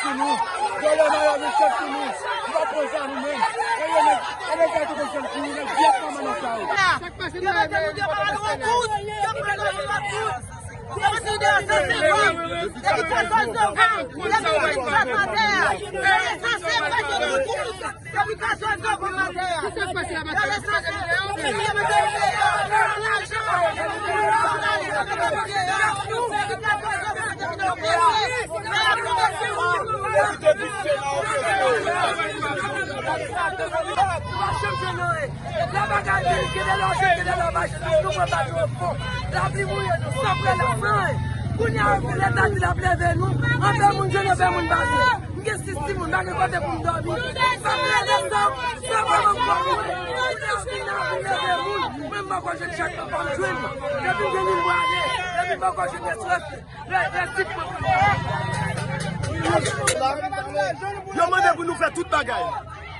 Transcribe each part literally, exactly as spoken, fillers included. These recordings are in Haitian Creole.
Pou nou, vòlè malè nou chèf pou nou, nou pa pran zam nou menm. E yo nèg, e nèg sa yo te konn fè l kouri, nèg vyèt manman nan sa yo. Yo mete nou devan nou tout, yo mete nou devan tout. Yo mete nou devan san senkant, depi san senkant, depi san senkant, yo mete nou tout. Depi katòz novanm atè a. Kisa k pase la, Mateo? Kisa k pase la? Lè bagay vin, gen de lè w sot, gen de lè w mache, nou pran bato yo fon. Lapli mouye nou, san prè la, san anyen. Kounye a, leta di l ap leve nou, anpè moun jwenn, anpè moun bati. M gen sis timoun, m pa gen kote pou m dòmi. Sa m rele sa, sa pa m ankò mwen. Moun nan vin nan vin leve moun. Mwen m poko jwenn chèk mwen pa m jwenn. Depi m vini m prale. Depi m poko jwenn eswèf. Lè, lè sit mwen. Yo mande pou nou fè tout bagay.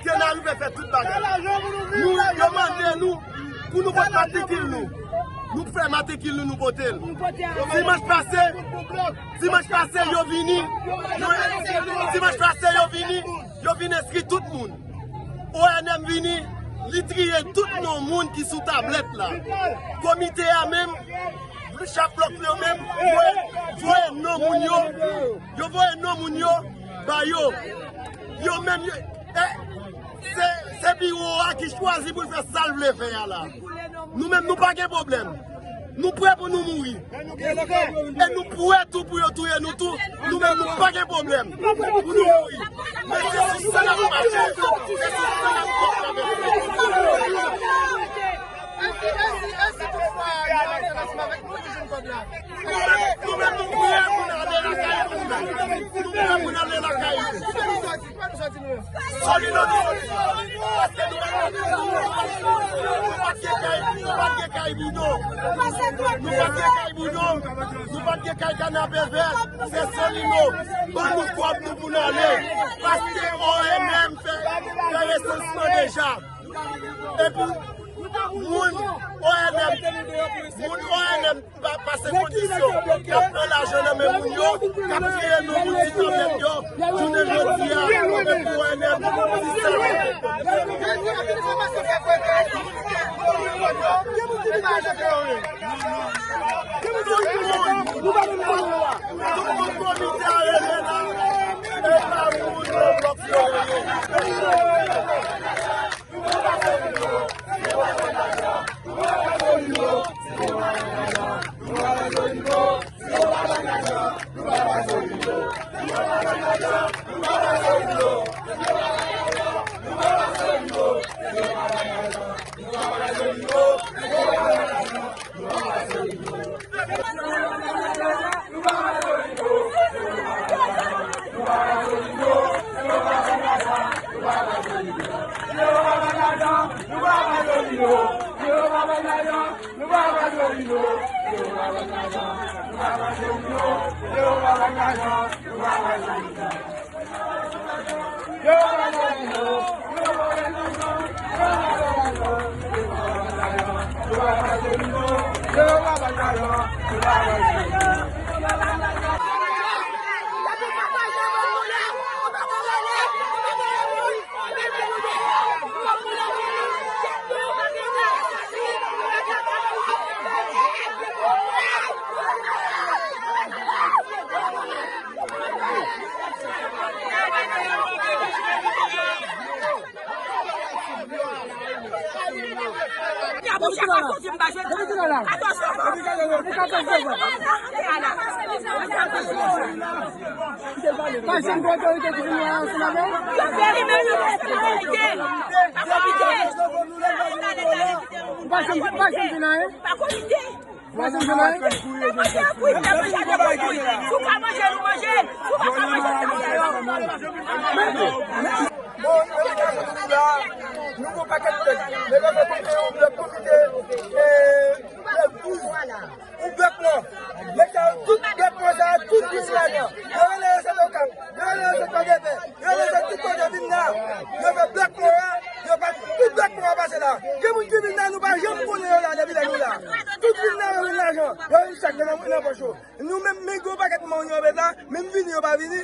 Ke n arive fè tout bagay. Nou, yo mande nou pou nou pot matrikil nou. Nou fè matrikil nou, nou pote l. Dimanch pase, dimanch pase, yo vini. Yo, dimanch pase, yo vini. Yo vin enskri tout moun. O N M vini, li triye tout non moun ki sou tablèt la. Komite a menm, chèf blòk yo menm, voye, voye non moun yo. Yo voye non moun yo ba yo. Yo menm, yo, e, se, se biwo a ki chwazi pou l fè sa l vle fè a la. Nou menm, nou pa gen pwoblèm. Nou prè pou nou mouri. E nou prè tou pou yo touye nou tou. Nou menm, nou pa gen pwoblèm pou nou mouri. Men se sou sa n ap mache. Se sou sa n ap travèse. E si, e si, e si toutfwa, y a antre ansanm avèk nou, nou jwenn kòb la. Nou menm, nou menm, nou prè pou n ale lakay nou. Nou prè pou n ale lakay nou. Solino nou soti. Paske nou pa t gen kay, nou pa t gen kay Boudon. Nou pa t gen kay Boudon. Nou pa t gen kay Kanapevè. Se Solino. Ban nou kòb nou pou n ale. Paske O N M fè, fè resansman deja. Epi, moun O N M, moun O N M pa pase kondisyon. Y ap pran lajan nan men moun yo, y ap kreye non moun ti tanbèt yo. Jounen jodi a, epi O N M, si sa. Tout moun, tout moun komite a rele la, e pa moun nan blòk yo rele. Ou pa janm, ou pa janm vin anyen? Ou pa janm vin anyen? Ou pa janm vin anyen? Si w ka manje, nou manje. Si w pa ka manje, nou manje. Bon, nou la, nou gon pakèt tèt. Nèg yo fè konte yon blòk komite, e, lè douz. Yon blòk mò. Nèg sa yo, tout blòk mò sa yo, tout vin ladan. Yo rele yo sot Okap, yo rele yo sot Pòdepè, yo rele yo sot tout kote vin la. Yo fè blòk mò a, yo pa, tout blòk mò a pase la. Gen moun ki vin la, nou pa janm konnen yo la depi lè nou la. Tout vin la, yo vin lajan, yo vin chèk nan, nan pòch yo. Nou menm, men gen yon pakèt moun yo met la, menm vini yo pa vini.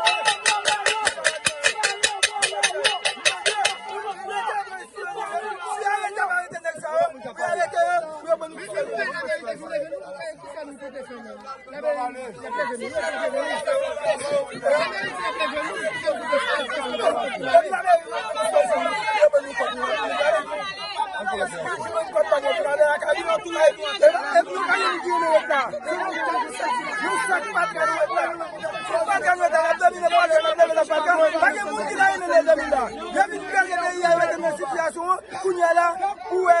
Kounye a la, ou wè,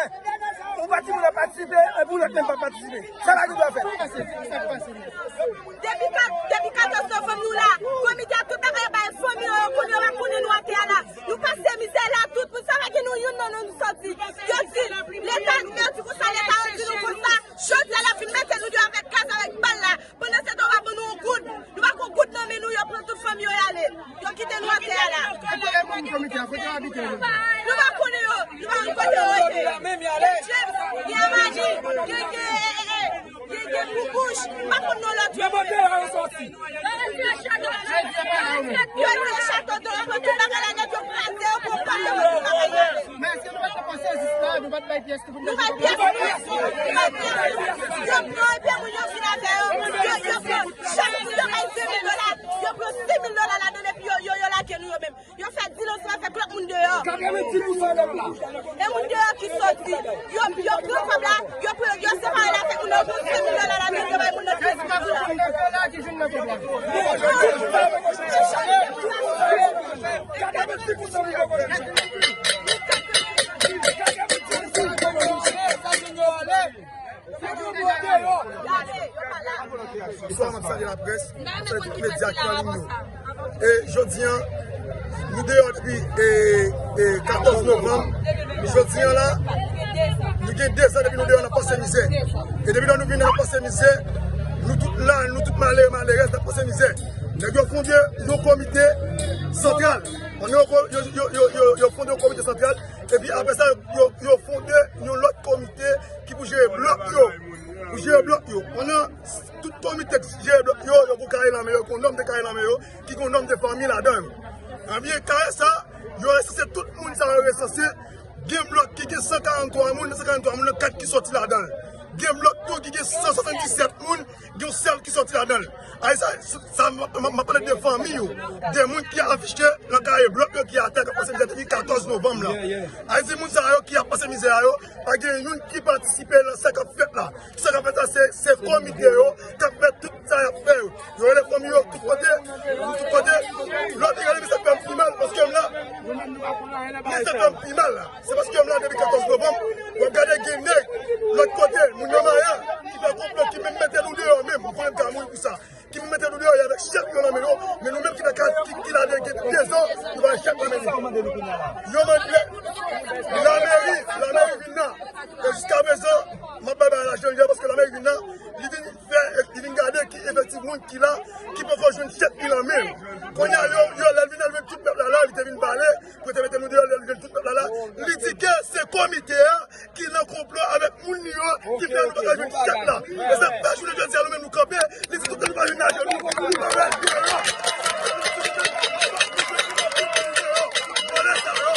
yon pati moun ap patisipe, epi yon lòt menm pa patisipe. Sa pa gen dwa fèt. Depi kat, depi katòz novanm nou la, komite a tout bagay bay fanmi yo, yo konnen, yo pa konnen nou atè a la. Nou pase mizè la, tout moun, sa pa gen nou youn nan nou, nou sòti. Yo di, leta, yo di konsa, leta, yo di nou konsa. Jodi a, y ap vin mete nou deyò avèk gaz, avèk bal la. Pandan se tan, yo pa ban nou yon goud. Nou pa gen yon goud nan men nou, yo pran tout fanmi yo, y ale. Yo kite nou atè a la. E kote moun komite a, kote yo abite yo? Nou pa konnen yo, nou pa konn kote yo rete. Gen James, gen Amani, gen, gen, eh, eh, eh, gen, gen Boubouch, m pa konn non lòt yo. Men kote yo sòti? Yo fè chato de, yo pran tout bagay la nèt, yo kraze, yo pran pòt, yo pran tout bagay la. Men èske nou pa t ap pase jis la, nou pa t bay pyès tou pou nou bay pyès. Nou bay pyès. Yo pran epi moun yo vin avè yo. Yo, yo pran chak moun yo bay de mil dola. Yo pran sis mil dola ladan epi yo, yo, yo lage nou yo menm. Yo fè di lansman fè lòt moun deyò. Katrevenndis pousan pèp la. E moun deyò ki sòti. Yo, yo pran fòm la, yo pran, yo separe l avèk moun nan, yo pran sis mil dola ladan yo bay moun nan sis mil dola. Katrevenndis pousan moun yo konnen. Bonswa, m ap salye laprès, m ap salye tout medya ki an liy yo. E jodi a, nou deyò depi, e, e, katòz novanm. Jodi a la, nou gen dezan depi nou deyò, n ap pase mizè. E depi lè nou vin, n ap pase mizè. Nou tout la, nou tout malere, malerèz, n ap pase mizè. Nèg yo fonde yon komite santral. Yo, yo, yo, yo, yo fonde yon komite santral. Epi apre sa, yo, yo fonde yon lòt komite ki pou jere blòk yo. Pou jere blòk yo. Pandan tout komite k jere blòk yo, yo gen kare nan men yo, ki gen nòm de kare nan men yo, ki gen nòm de fanmi ladan yo. Ebyen, kare sa, yo resanse tout moun sa yo resanse. Gen blòk ki gen san karanntwa moun, san karanntwa moun nan kat ki sòti ladan l. Gen blòk tou ki gen san swasanndisèt moun, gen yon sèl ki sòti ladan l. Ay sa, sa, m, m, m ap pale de fanmi yo, de moun ki afiche nan kare blòk yo ki atè k ap pase mizè depi katòz novanm lan. Ay di moun sa yo ki ap pase mizè a yo, pa gen youn ki patisipe nan sa k ap fèt la. Sa k ap fèt la, se, se komite yo k ap fè tout sa y ap fè yo. Yo rele fanmi yo tout kote, tout kote. Lòt yo rele, men sa k fè m pi mal, paske m la. Men sa k fè m pi mal la. Se paske m la depi katòz novanm, w ap gade gen nèg lòt kote, moun nan Maya, ki fè konplo, ki menm mete nou deyò menm, m konnen m ka mouri pou sa. Ki menm mete nou deyò, y avèk chèk yo nan men yo, men nou menm ki nan kay, ki, ki la de, gen dezan, nou pa chèk nan men nou. Yo mande, lameri, lameri vin la. E jiskaprezan, m ap bay bagay la jan l ye, paske lameri vin la, li vin fè, li vin gade ki efektif moun ki la, ki poko jwenn chèk ki nan men yo. Kounye a, yo, yo, lè l vin, lè l vin tout pèp la la, li te vin pale, pou te mete nou deyò, lè l vin tout pèp la la. Li di ke se komite a ki nan konplo avèk moun li yo, ki fè nou pa ka jwenn chèk la. E sa k fè jounen jodi a, nou menm nou kanpe, li di tout nou pa vin ajenou, nou pa vin ajenou. Pandan sa yo,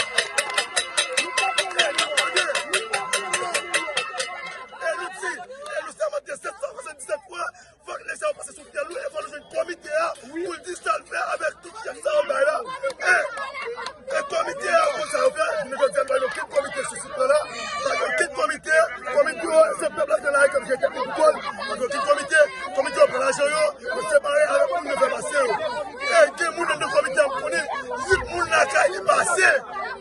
e nou di, e nou sèmante sèt san swasanndisèt fwa, fòk nèg sa yo pase sou fyèl nou, e fò nou jwenn komite a pou l di sa l fè avèk tout chèk sa yo bay la. E, e komite a, konsa yo fè, jounen jodi a, nou pa gen okenn komite sou sit la la. Pa gen okenn komite, komite yo, se pèp la ki nan lari k ap jere tèt li pou kò l. Pa gen okenn komite, komite yo pran lajan yo, yo separe avèk moun yo fè pase yo. E gen moun anndan komite a, m konnen, uit moun lakay li pase.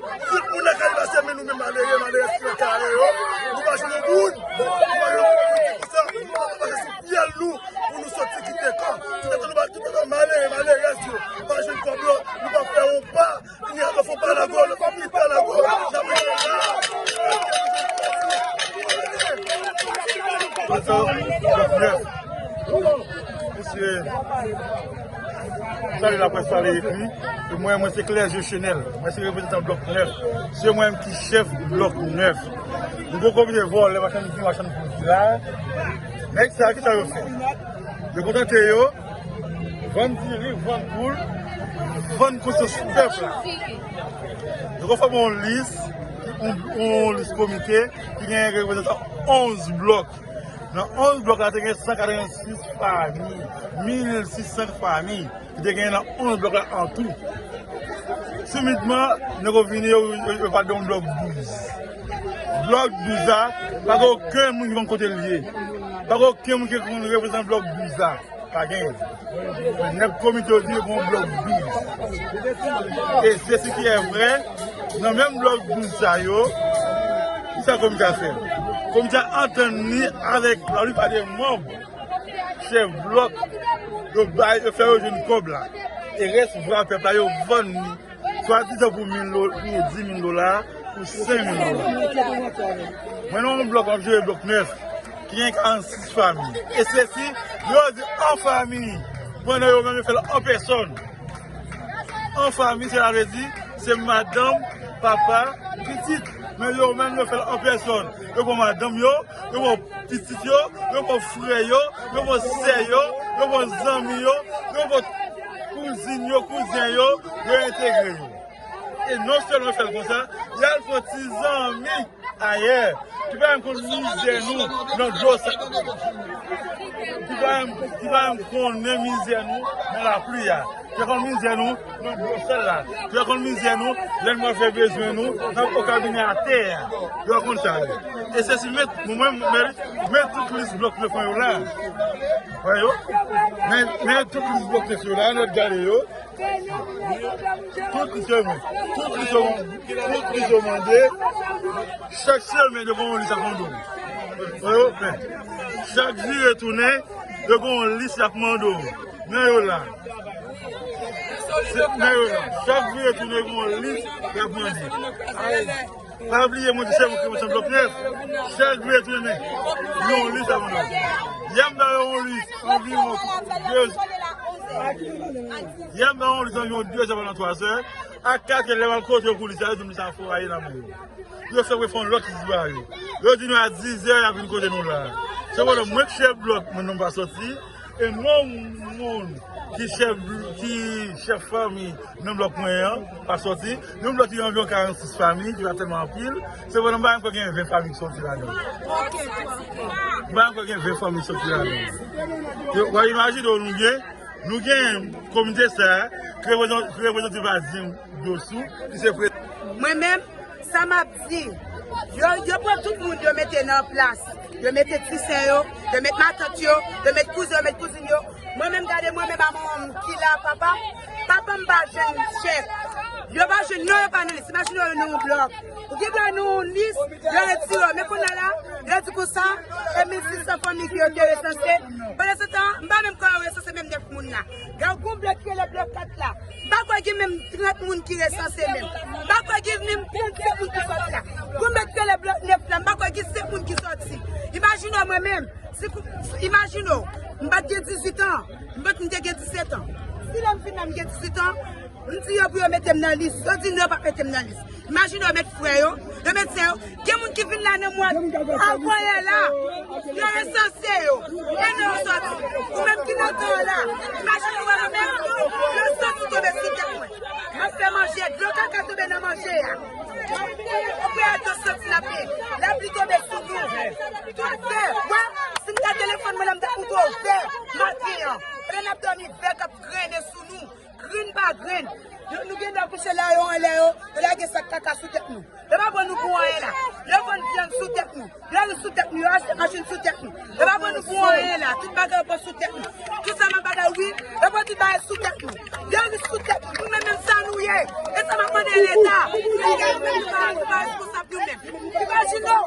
Tout moun nan kay pase, men nou menm malere, malerèz ki nan kare yo, nou pa jwenn yon moun. Nou pa jwenn yon moun ki konsa, nou pa pase sou fyèl nou pou nou soti kite kò. Tout etan nou pa, tout etan malere, malerèz yo pa Blòk nèf. Mesye, salye laprès, salye ekri. E mwen, mwen se Clergeau Chenel. Mwen se reprezantan blòk nèf. Se mwen menm ki chèf blòk nèf. Nou gon komite vòlè, machann vin, machann pwodui la. Nèg sa, ki sa yo fè? Yo kontante yo, vann diri, vann poul, vann konsyans pèp la. Yo konn fòme yon lis, yon, yon lis komite ki gen reprezantan onz blòk. Nan onz blòk la, te gen san katrevensis fanmi, mil sis san fanmi ki te gen nan onz blòk la an tou. Timidman, nèg yo vini, yo, yo, yo pa t nan blòk douz. Blòk douz la, pa gen okenn moun ki konn kote l ye. Pa gen okenn moun ki konn reprezantan blòk douz la. Pa genyen. Nèg komite yo di yo gen yon blòk douz. E se si ki e vrè, nan menm blòk douz sa yo, ki sa komite a fè? Komite a antann li avèk laplipa de manm chèf blòk, yo bay, yo fè yo jwenn kòb la. E rès vwa pèp la, yo vann li. Swadizan pou mil do-, pou di mil dola, pou senk mil dola. Mwen nan yon blòk, m ap jere blòk nèf, ki gen karannsis fanmi. E se si, yo di an fanmi, pandan yo menm yo fè l an pèsòn. An fanmi, se sa vle di, se madanm, papa, pitit. Men yo menm yo fè l an pèsòn. Yo pran madanm yo, yo pran pitit yo, yo pran frè yo, yo pran sè yo, yo pran zanmi yo, yo pran kouzin yo, kouzen yo, yo entegre yo. E non sèlman fè l konsa, y al pran ti zanmi ayè, ki pa menm konn mizè nou nan dlo sa, ki pa menm, ki pa menm konnen mizè nou nan lapli a. Yo konn mizè nou nan dlo sal la. Yo konn mizè nou lè n pral fè bezwen nou nan okabinè atè a. Yo konn sa yo. E se si met, mwen, mwen, men tout lis blòk nèf yo la. Wè yo. Men, men tout lis blòk nèf yo la, n ap gade yo. Tout lis yo, men. Tout lis yo, tout lis yo mande. Chak semèn, yo gen yon lis ap mande w. Wè yo, men. Chak vire tounen, yo gen yon lis y ap mande w. Men yo la. Se, men yo la. Chak vire tounen, gon lis y ap mande. Pa bliye, mwen di se mwen ki mwen blòk nèf. Chak vire tounen, yon lis ap mande. Yè m ba yo yon lis, anviwon de, yè m ba yo yon lis, anviwon de zè, pandan twa zè. A kat è, lè m al kote yo pou lis la, yo di m lis la fò ale nan men yo. Yo fè mwen fè yon lòt lis ba yo. Yo di nou a dizè, y ap vin kote nou la. Sepandan, mwen k chèf blòk, mwen non m pa sòti. E non moun ki chèf, ki chèf fanmi nan blòk mwen an, pa sòti. Yon blòk ki gen anviwon karannsis fanmi, ki pa tèlman anpil. Sepandan, m pa menm kwè gen ven fanmi ki sòti ladan. M pa menm kwè gen ven fanmi ki sòti ladan. Yo, w a imajine w nou gen, nou gen komite sa a, ki reprezan-, ki reprezante pa Jim Dosou, ki se pre- Mwen menm, sa m ap di, yo, yo pran tout moun, yo mete nan plas. Yo mete ti sè yo, yo met matant yo, yo met kouzen, yo met kouzin yo. Mwen menm, gade mwen menm, a manman m ki la, papa. Papa m pa jwenn chèk. Yo pa jwenn, non, yo pa nan lis. Imajine yo nan yon blòk. Ou gen dwa nan yon lis, yo retire w. Men kounye a la, yo di konsa, e mil sis san fanmi ki yo te resanse. Pandan se tan, m pa menm kwè yo resanse menm nèf moun la. Gen yon blòk ki rele blòk kat la. M pa kwè gen menm trant moun ki resanse menm. M pa kwè gen menm trannsenk moun ki sòti la. Gon blòk ki rele blòk nèf la, m pa kwè gen senk moun ki sòti. Imajine w mwen menm, si kou-, imajine w, m pa t gen dizuit an, m pa t, m te gen disèt an. Si lè m fin la, m gen dizuit an, m di yo pou yo mete m nan lis. Yo di non, yo p ap mete m nan lis. Imajine yo met frè yo, yo met sè yo. Gen moun ki vin la nan mwa avril la. Yo resanse yo. E non yo sòti. Ou menm ki nan tan la. Imajine ou wè mwen menm. Yo sòti tonbe sou tèt mwen. Mwen fè manje. Dlo kaka tonbe nan manje a. Ou pè a dlo sòti lapli. Lapli tonbe sou nou. Tout vè. Wè, si m ta telefòn mwen la, m ta koute w vè. Maten an. Lè n ap dòmi, vè k ap grennen sou nou. Grenn pa grenn. Yo, nou gen dwa kouche la, yo anlè yo, yo lage sak kaka sou tèt nou. Yo pa pran nou pou anyen la. Yo vann vyann sou tèt nou. Yo ri sou tèt nou, yo achte machin sou tèt nou. Yo pa pran nou pou anyen la. Tout bagay yo pran sou tèt nou. Tout sa nan bagay, wi. Yo pran tout bagay sou tèt nou. Yo ri sou tèt nou. Nou menm, menm sa nou ye. E sa m ap mande Leta. Leta, nou menm, nou pa, nou pa responsab nou menm. Imajine w,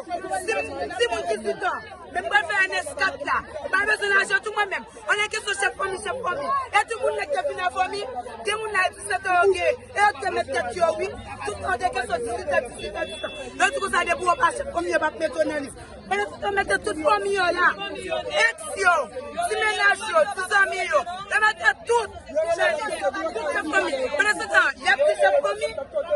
si m, si moun dizuit an, men m pral fè N S kat la. M pa bezwen lajan tou mwen menm. Ann gen kesyon chèf fanmi, chèf fanmi. E tout moun nèg te vin avan mi, gen moun la e disèt an yo gen. E yo te met tèt yo, wi. Tout an gen kesyon dizuit an, dizuit an, dizuit an. Yo di konsa, depi w pa chèf fanmi, yo p ap mete w nan lis. Pandan se tan, mete tout fanmi yo la. Eks yo, ti mennaj yo, ti zanmi yo. Yo mete tout. Tout chèf fanmi. Pandan se tan, y ap di chèf fanmi,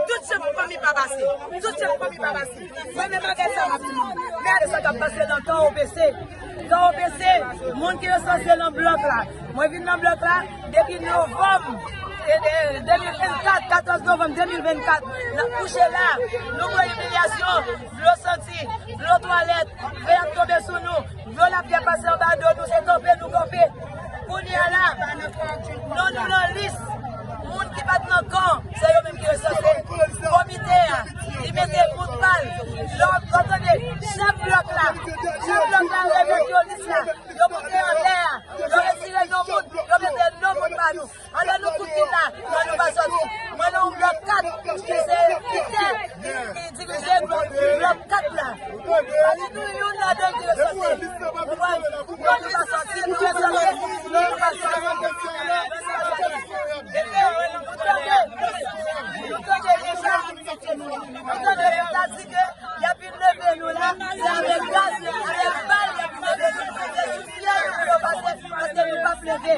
tout chèf fanmi pa pase. Tout chèf fanmi pa pase. Premye bagay sa m ap di nou. Gade sa k ap pase nan kan O P C. Kan O P C, moun ki resanse nan blòk la. Mwen vin nan blòk la depi novanm, e, de, de mil vennkat, katòz novanm de mil vennkat. N ap kouche la, nou pran imilyasyon, dlo santi, dlo twalèt, vè ap tonbe sou nou, dlo lapyè pase anba do nou, se kanpe nou kanpe. Kounye a la, non nou nan lis moun ki pa t nan kan, se yo menm ki resanse. Komite a, li mete moun pa l. Lè w tande chèf blòk la, chèf blòk la remèt yo lis la. Yo moute anlè a, yo retire non moun, yo mete non moun pa nou. Anlè nou tout vin la, mwen nou pa sòti. Mwen nan yon blòk kat, ki se ki tè, ki dirije blòk, blòk kat la. Pa gen nou youn ladan ki resanse. Ou konprann? Mwen nou pa sòti, nou resanse, nou pa sòti. Nou tande, nou tande deja, nou tande yo ta di ke y ap vin leve nou la, se avèk gaz, avèk bal, y ap vin leve nou, se sou syèl nou pou yo pase, paske nou p ap leve.